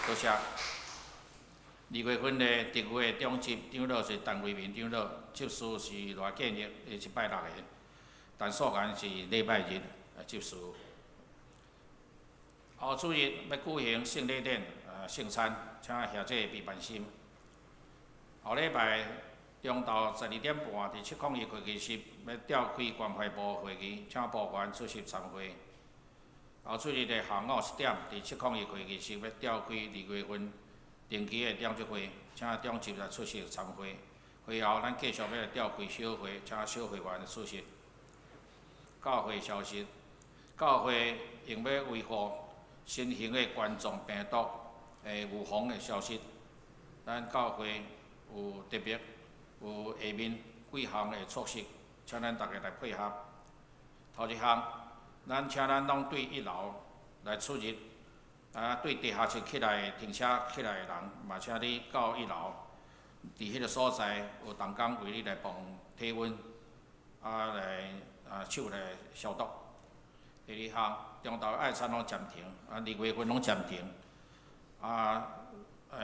多謝。二月份的特會長執長老是陳維民長老，執事是賴建業，伊是拜六的。陳素蘭是禮拜日執事。後主日欲舉行聖禮典聖餐，請兄弟備辦心。後禮拜中晝12點半，佇701會議室欲召開關懷部會議，請部員出席參會。後主日的下午1點，佇701會議室欲召開二月份定期的長執會，請長執來出席參會。會後，咱繼續欲來召開小會，請小會員出席。教會消息：教會用欲維護新型的冠狀病毒的預防的消息，咱教會有特別有下面幾項的措施，請咱逐家來配合。頭一項，咱請咱攏對一樓來出入，對地下室起來停車起來的人，嘛請你到一樓，佇彼个所在有同工為你來磅體溫，來手來消毒。第二項，中晝愛餐攏暫停，二月份攏暫停，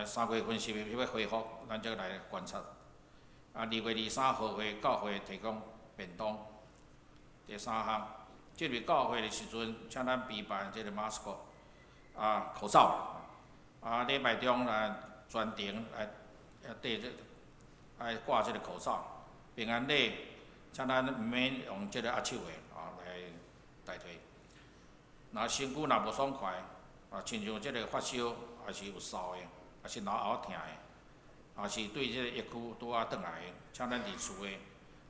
三月份是毋是欲恢復，咱才來觀察。2月23號會教會提供便當。第三項，進入教會的時陣，請咱備辦這个 mask 啊口罩，啊禮拜中來全程來戴這愛掛這个口罩。平安禮，請咱毋免用這个握手的啊來代替。若身軀若無爽快，啊，親像這个發燒，抑是有嗽的，抑是嚨喉疼的，抑是對這个疫區拄仔轉來的，請咱佇厝的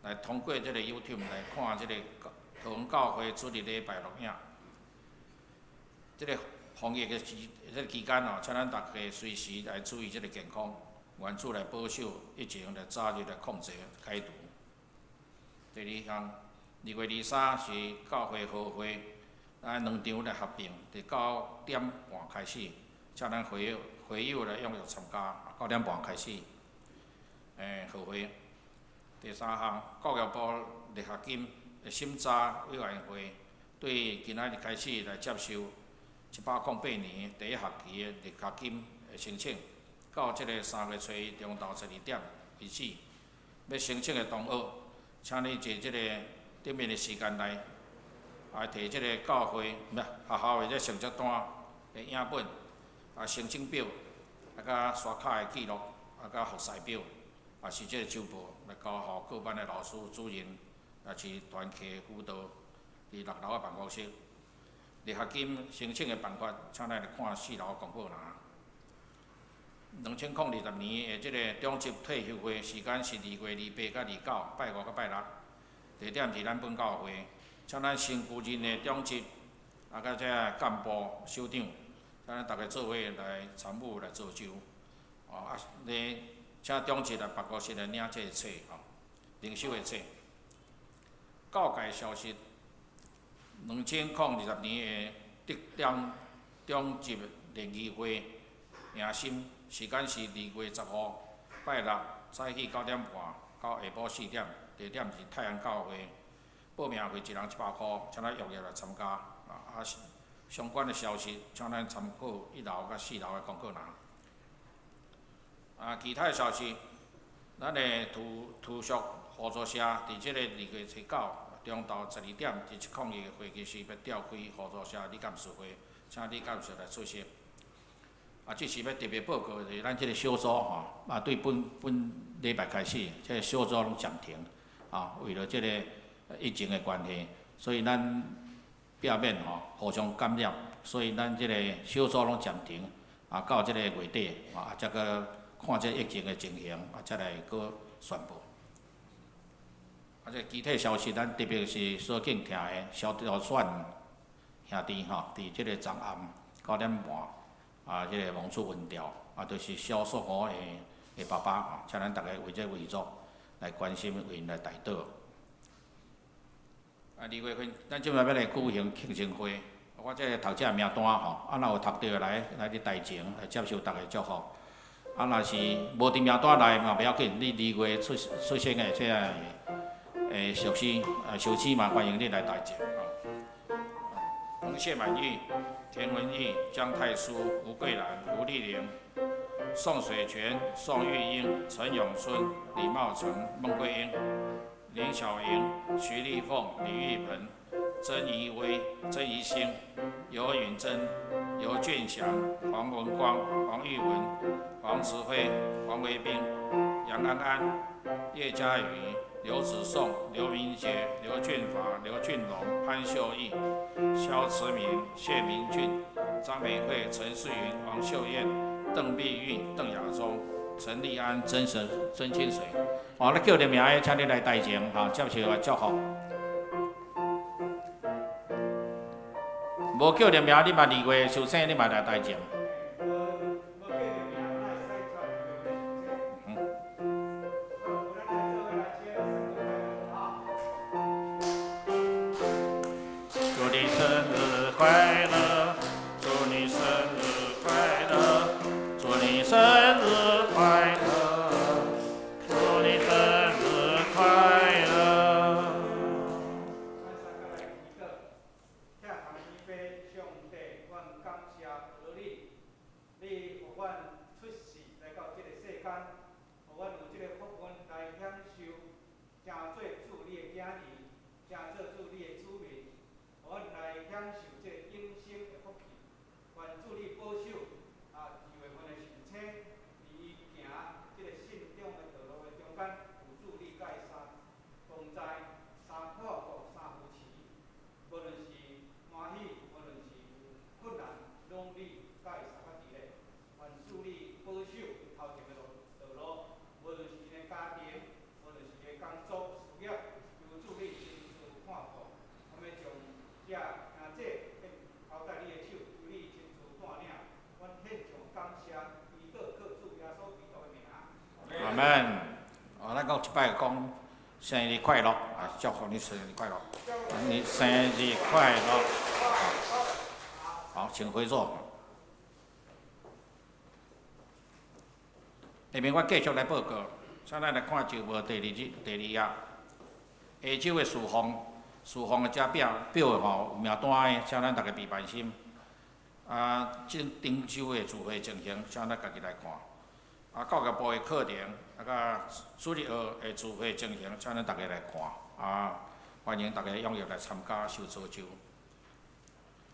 來通過這个 YouTube 來看這个桃園教會主日禮拜錄影。這个防疫的時這个期間哦，請咱逐家隨時來注意這个健康，願主來保守疫情來早日來控制解除。第二項，2月23是教會合會，咱兩場來合併，佇9點半開始，請咱會友會友來踴躍參加。九點半開始，合會。第三項，教育部勵學金的審查委員會對今仔日開始來接受108年第一學期的勵學金的申請，到這个3月初一中晝12點為止。欲申請的同學，請你佇這个頂面的時間內，來提這个教會毋是學校的這成績單的影本，啊申請表，啊佮刷卡的記錄，啊佮服侍表，抑是這个週報來交予各班的老師主任，抑是團契輔導，佇六樓的辦公室。勵學金申請的辦法，請咱來看四樓公告欄。2020年的這个長執退休會時間是2月28佮29，拜五佮拜六，地點佇咱本教會。請咱新就任的長執，啊，佮這个幹部首長，請咱逐家做伙來參與來造就。哦啊，咧請長執來辦公室來領這个冊吼，靈修的冊。教界消息，2020年的竹東長執聯誼會迎新時間是2月15拜六早起9點半到下晡4點，地點是泰安教會。報名費一人100箍，請咱踴躍來參加。啊，相關的消息，請咱參考一樓佮四樓的公告欄。啊，其他的消息，咱的圖圖書合作社佇這个2月初9中晝12點，1-701會議室欲召開合作社理監事會，請理監事來出席。啊，這是欲特別報告，就是咱這个小組吼，啊，對本本禮拜開始，這个小組攏暫停，啊，為了這个疫情的關係，所以咱避免吼互相感染，所以咱這个小組攏暫停，啊，到這个月底，啊，才閣看這疫情的情形，啊，才來閣宣布。啊，這其他消息，咱特別是所敬聽的蕭兆選兄弟吼，佇這个昨暗9點半，啊，這个亡出魂掉，啊，就是蕭淑和的的爸爸啊，請咱逐家為這遺族來關心，為𪜶來代禱。啊，2月份，咱這擺欲來舉行慶生會，我這个讀者名單吼，啊，若有讀著來來佇台前來接受逐家祝福。啊，若是無佇名單內嘛袂要緊，你二月出出生的這个屬師啊，屬師嘛歡迎你來台前吼。彭謝滿玉、田文玉、江泰書、吳桂蘭、吳麗玲、宋水泉、宋玉英、陳永春、李茂成、孟桂英、林小瑩、徐麗鳳、李玉鵬、曾怡威、曾怡興、尤允珍、尤俊祥、黃文光、黃玉文、黃慈輝、黃維斌、楊安安、葉嘉瑜、劉子頌、劉明杰、劉俊華、劉俊龍、潘秀義、蕭慈明、謝明俊、張美惠、陳世雲、王秀燕、鄧碧玉、鄧亞忠、陳立安、曾神、曾清水。哦，你叫著名的，請你來台前，哈，接受我祝福。無叫著名，你嘛二月受生，你嘛來台前。祝你生日快樂，祝你生日快樂，祝你生日快樂，祝你生日快樂。咱三个來祈禱，疼的天父上帝，阮感謝你，門。哦，咱講一擺講生日快樂，啊，祝福你生日快樂，你生日快樂。好，請回座。下面我繼續來報告，請咱來看周報第二日第二頁，下晝的事奉，事奉的這表表吼有名單的，請咱逐家備辦心。啊，這頂週的聚會情形，請咱家己來看。啊，教育部的課程，啊，佮主日學的聚會情形，請咱逐家來看。啊，歡迎逐家踴躍來參加受造就。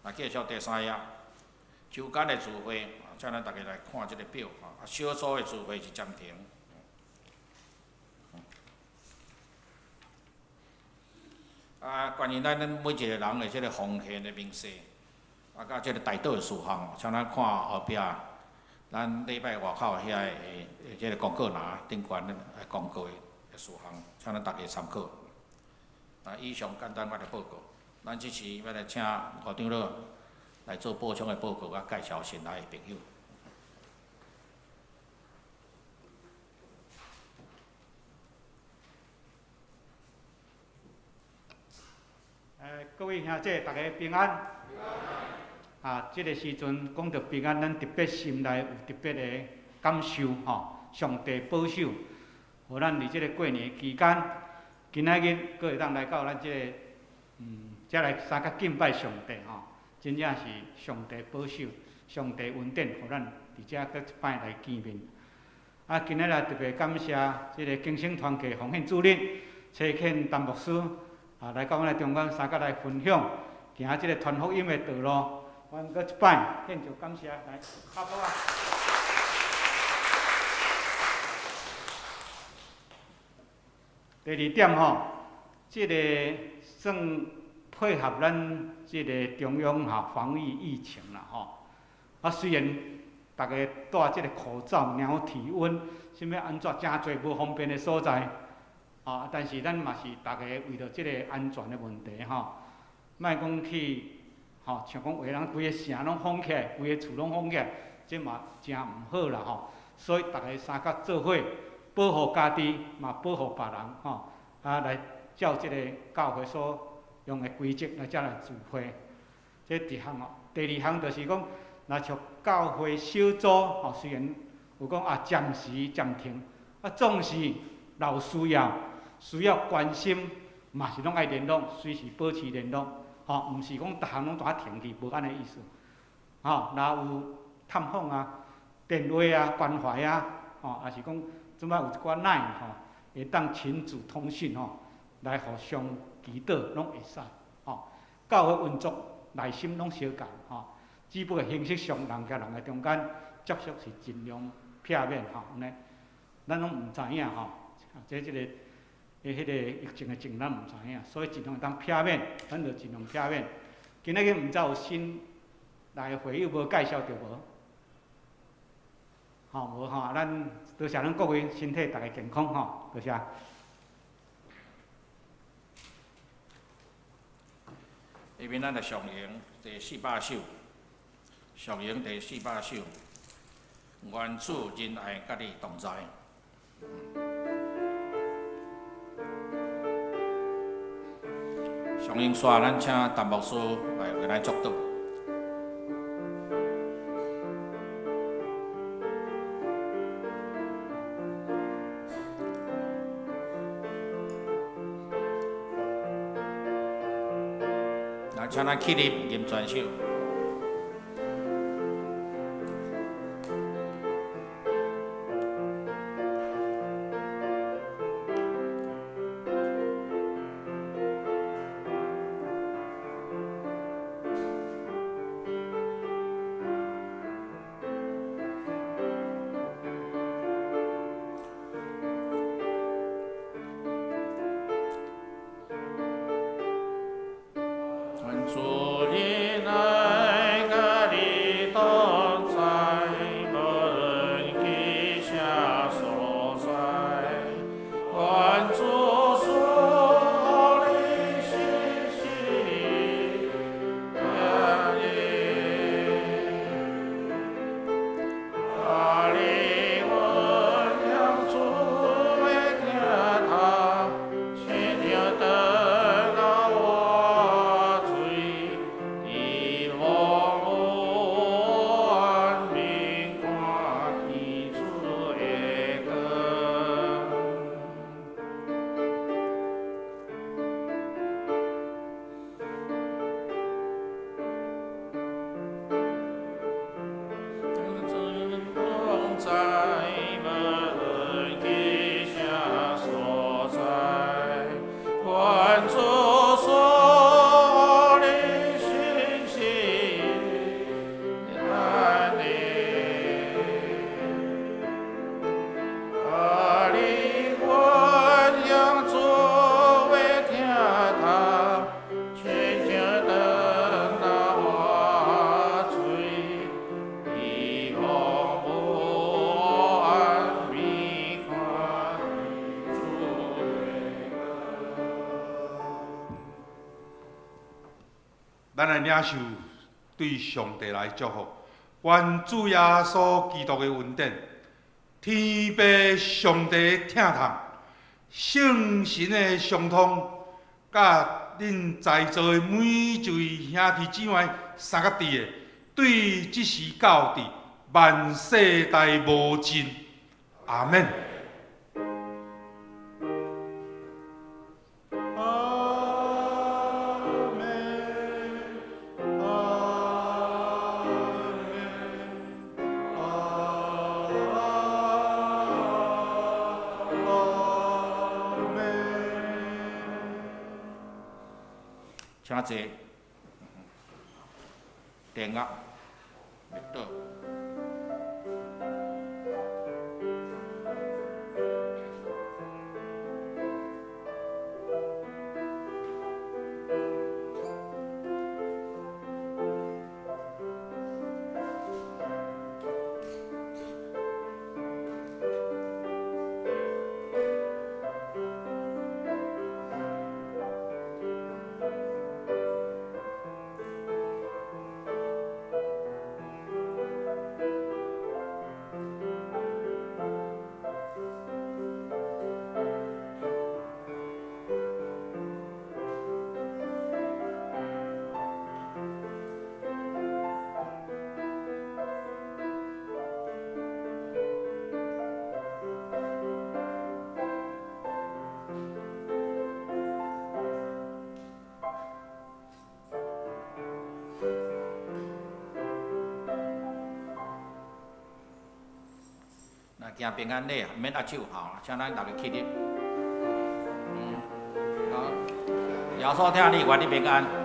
啊，繼續第三頁，週間的聚會，請咱逐家來看這個表。啊，小組的聚會是暫停。啊，關於咱每一個人的這個奉獻的明細，啊，佮這個代禱的事項，請咱看後壁，咱禮拜外口遐的這個公告欄頂懸的公告的事項，請咱逐家參考。啊，以上簡單我的報告，咱這次欲來請吳長老來做補充的報告，佮介紹新來的朋友。各位兄弟，大家平安。啊，這個時陣講到平安，咱特別心內有特別的感受吼。上帝保守，予咱佇這個過年期間，今仔日閣會當來到咱這個，遮來相佮敬拜上帝吼。真正是上帝保守，上帝恩典，予咱佇遮閣一擺來見面。啊，今仔日特別感謝這個更新團契奉獻主任崔慶陳牧師。啊，來到阮的中間，相佮來分享行這個傳福音的道路。阮閣一擺，獻上感謝，來，拍鼓啊！第二點吼，這個算配合咱這個中央哈防疫疫情啦吼。啊，雖然逐家戴這個口罩、量體溫，啥物按怎，誠濟無方便的所在。啊！但是咱嘛是逐家為著這個安全的問題吼，莫講去吼，像講有的人規個城攏封起來，規個厝攏封起來，這嘛誠毋好啦吼。所以逐家相佮做伙，保護家己，嘛保護別人吼。啊，來照這個教會所用的規則來遮來聚會。這一項哦，第二項就是講，若像教會小組吼，雖然有講啊暫時暫停，啊總是若有需要。需要關心，嘛是攏愛聯絡，隨時保持聯絡，吼，毋是講逐項攏怎停去，無按呢意思，吼，若有探訪啊、電話啊、關懷啊，吼，抑是講這擺有一寡 LINE 吼，會當群組通訊吼，來互相祈禱，攏會使，吼。教會運作內心攏相仝，吼，只不過形式上人佮人的中間接觸是盡量避免，吼，按呢，咱攏毋知影吼，這個。彼個疫情的情咱毋知影，所以盡量會當避免，咱就盡量避免。今仔日毋知有新來的會友無介紹著無？吼無吼，咱多謝咱各位身體逐家健康吼，多謝。下面咱來上演第四百首，上演第四百首，願主仁愛佮你同在。上英煞，咱請陳牧師來為咱祝禱。來，請咱起立，吟全首。願主仁愛。來領受對上帝來祝福，願主耶穌基督的恩典，天父上帝的疼痛，聖神的相通，佮恁在座的每一位兄弟姊妹相佮佇的，對這時到佇萬世代無盡。阿們。阿們，阿們，阿們。請坐。電壓，滅倒。來行平安禮啊，毋免握手吼，請咱逐家起立。好，耶穌疼你，願你平安。